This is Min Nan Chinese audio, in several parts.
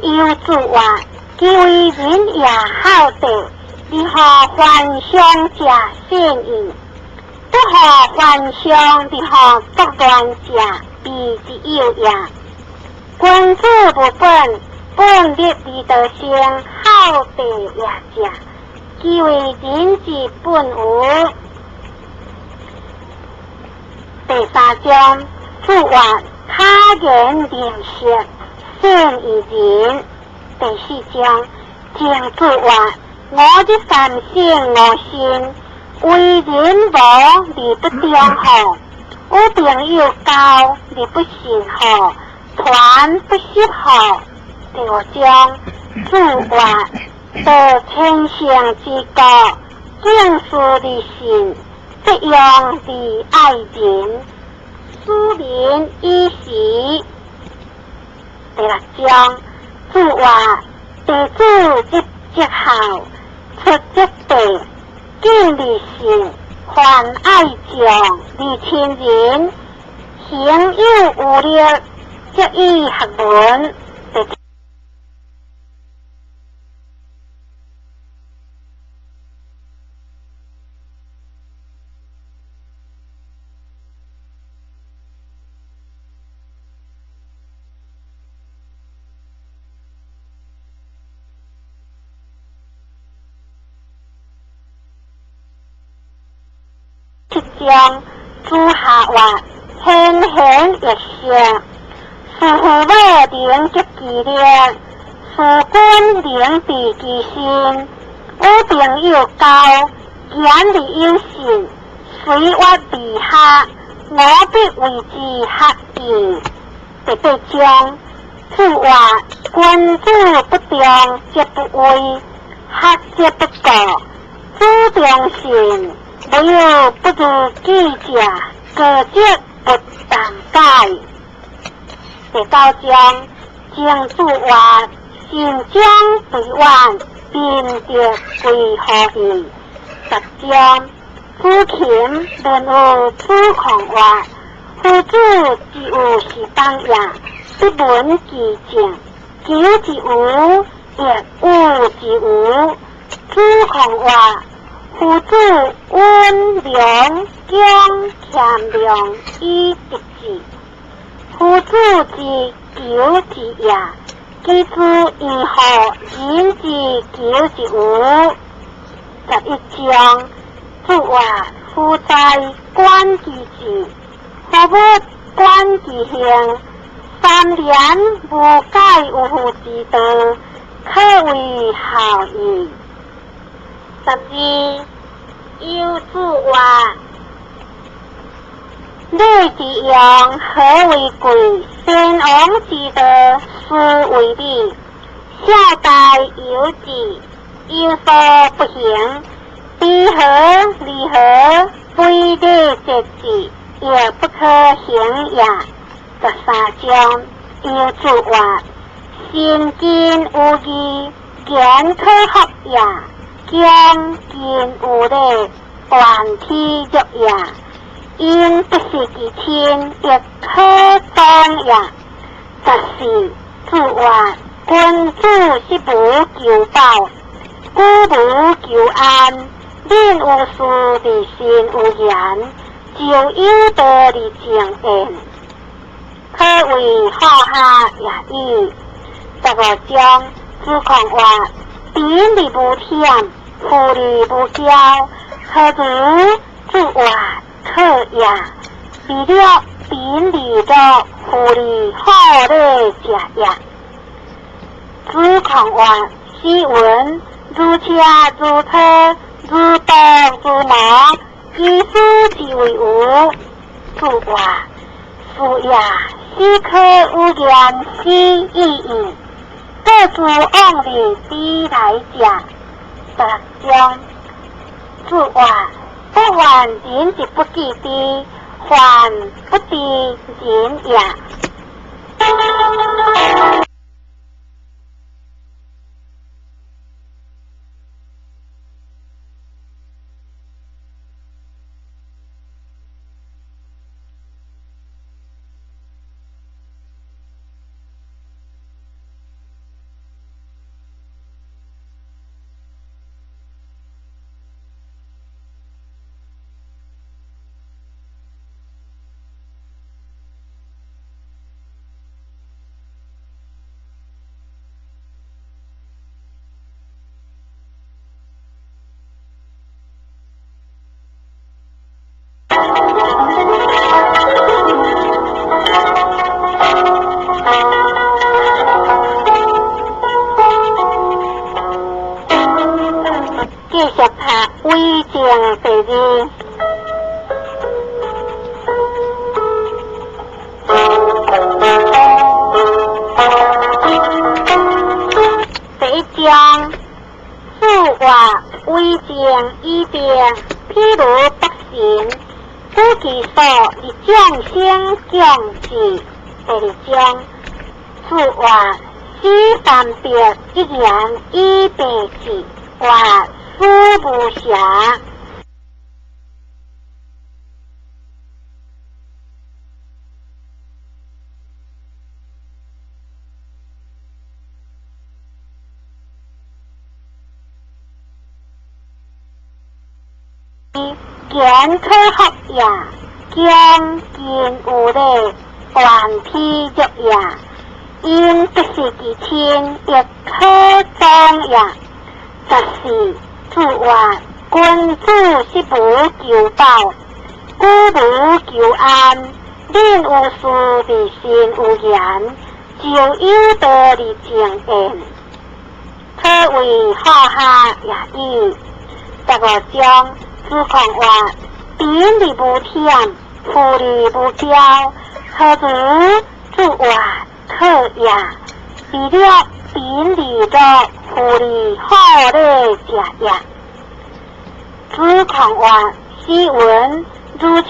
由自話，其為人也孝德，而予犯傷者善意，不予犯傷而予作亂者避之友也。君子務本，本立而道生，孝弟也者，其為人之本無。第三章，子曰：巧言令色，鮮於人。第四章，曾子曰：吾日三省吾身，為人無而不忠乎？與朋友交而不信乎？團不習乎？第五章，子曰：道千乘之國，敬事而信，節用而愛人，使民以時。第六章，子曰：弟子入則孝，出則弟，敬而信，泛愛眾而親仁，行有餘力，則以學文。第七章，子夏曰：先賢益聖，事父母能竭其力，事君能治其身。與朋友交，言而有信，隨悅而下，吾必為之學義。第八章，子曰：君子不重則不威，學則不固。子重信，無有不如己者，過則不憚改。第九章，曾子曰：善將非遠，民德歸乎義。十章，子禽問於子貢曰：夫子之有是邦也，不聞其政，求之無，亦惡之無。子貢曰：夫子溫良恭儉讓以得志。夫子之求之也，其知焉乎人之求之無？11章，子曰：夫財觀其志，夫物觀其行。三年無改有父之道，可謂孝矣。12，有子曰：禮之用，和為貴；先王之道，斯為美。孝大有志，有所不行。彼何離何，非禮節制，亦不可行也。13章，有子曰：身近有義，言可服也；恭敬有禮，斷體辱也。因不失其親，亦可當也。14，子曰：君子食無求飽，居無求安，敏有事而慎有言，就有道而靜焉，可謂好下也已。15章，子貢曰：貧而無諂，富而無驕，何如？子曰：可也。未了貧而樂，富而好禮者也。子貢曰：斯文如車如車，如刀如矛，以斯之為無？子曰：是也。斯可與言斯已矣。各自往日之來者。16章，子曰：不患人之不己知，患不知人也。第二。第一章，子曰：为政以德，譬如北辰，居其所而众星共峙。第二章，子曰：思三百，一言以蔽之，曰思无暇。言可合也，恭敬有礼，万体育也。因不是其亲，亦可忠也。14，子曰：君子十无求饱，久无求安。人有事而身有言，就有道而静言，可谓好下也已。15章，子贡曰：贫而无諂，富而無驕，何如？子曰：可也。彼樂貧而樂，富而好禮者也。子貢曰：斯文如車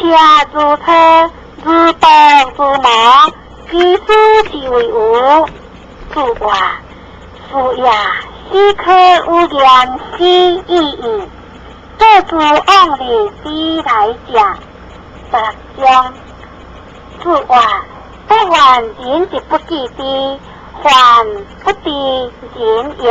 如車，如道如魔，其斯之謂無？子曰：是也。斯可有言斯已矣。作之往日之來者。16章，子曰：不患人之不己知，患不知人也。